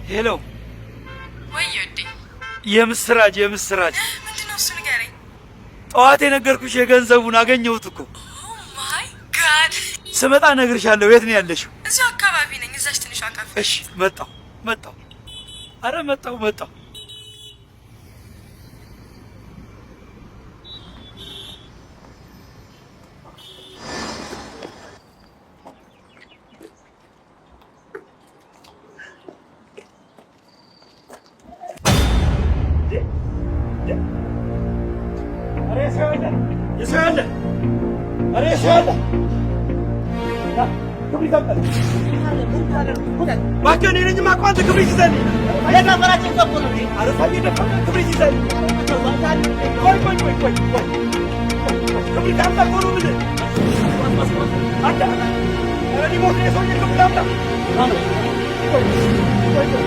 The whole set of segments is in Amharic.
Hello። ወይ ውዴ። የምስራች፣ የምስራች! ምንድን ነው እሱ? ንገረኝ። ጠዋት የነገርኩሽ የገንዘቡን አገኘሁት እኮ። Oh my God! ስመጣ እነግርሻለሁ። የት ነው ያለሽው? እዚሁ አካባቢ ነኝ፣ እዛች ትንሿ ካፌ። እሺ፣ መጣሁ መጣሁ። አረ መጣሁ መጣሁ። ኧረ ሰው ያለ፣ የሰው ያለ፣ ኧረ የሰው ያለ፣ ክብሪት አምጣልኝ እባክህ። እኔ ነኝ የማውቀው። አንተ ክብሪት ይዘህልኝ ኧረ ሳይደፋ ክብሪት ይዘህልኝ። ቆይ ቆይ ቆይ ቆይ ቆይ፣ ክብሪት አምጣ እኮ ነው የምልህ። አንተ፣ ኧረ ሊሞት ነው የሰውዬ፣ ክብሪት አምጣ። ቆይ ቆይ ቆይ፣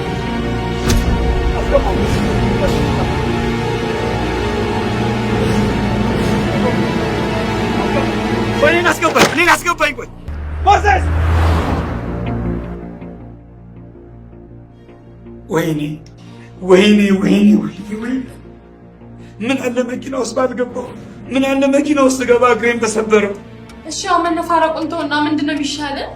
አስገባው። ቆይ፣ እኔን አስገባኝ፣ እኔን አስገባኝ። ቆይ ሞዘስ። ወይኔ ወይኔ ወይኔ ወይኔ ወይኔ! ምን አለ መኪና ውስጥ ባልገባው፣ ምን አለ መኪና ውስጥ ገባ እግሬን በሰበረው። እሺ፣ አሁን መነፋረቁን ተውና ምንድን ነው የሚሻለን?